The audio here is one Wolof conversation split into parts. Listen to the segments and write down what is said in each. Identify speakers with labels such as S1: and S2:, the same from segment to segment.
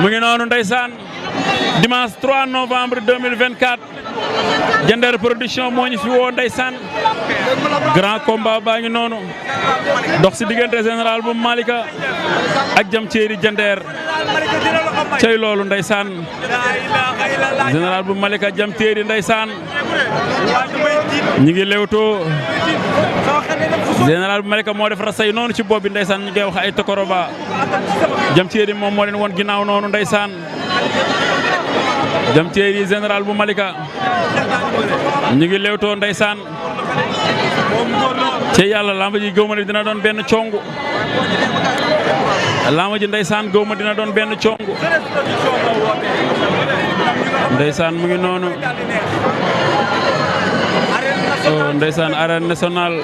S1: mu ngi noonu ndeysaan dimanche 3 novembre 2024 Diender production moo ñu fi woo ndeysaan grand combat baa ngi noonu dox si diggante général bu Malika ak Jam Thierry Diender cey loolu ndeysaan général bu Malika Jam Thierry ndeysaan ñi ngi lewtoo général bu Malika moo def rasay noonu ci bopp bi ndeysaan ñu koy wax ay tokoroba Jam Thierry moom moo leen woon ginnaaw noonu ndeysaan Jam Thierry général bu Malika ñu ngi lewtoo ndeysaan ci yàlla lamba ji gëw ma ne dina doon benn congu lamba ji ndeysaan gëw ma dina doon benn congu ndeysaan mu ngi noonu ndeysaan arène nationale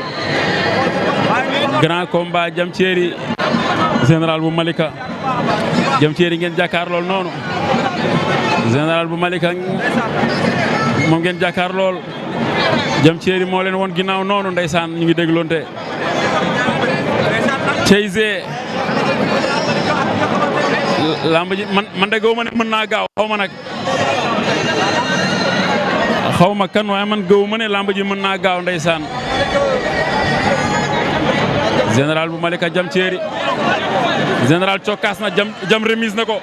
S1: grand combat Jam Thierry général bu Malika Jam Thierry ngeen jàkkaar lool noonu général bu Malika moom ngeen jàkkaar lool Jam Thierry moo leen woon ginnaaw noonu ndeysaan ñu ngi dégloonte Ceyze lamb ji man de gaw ma ne mën naa gaaw xaw ma nag xaw ma kan waaye man gaw ma ne lamb ji mën naa gaaw ndeysaan général bu Malika Jam Thierry général cokkaas na jam remise na ko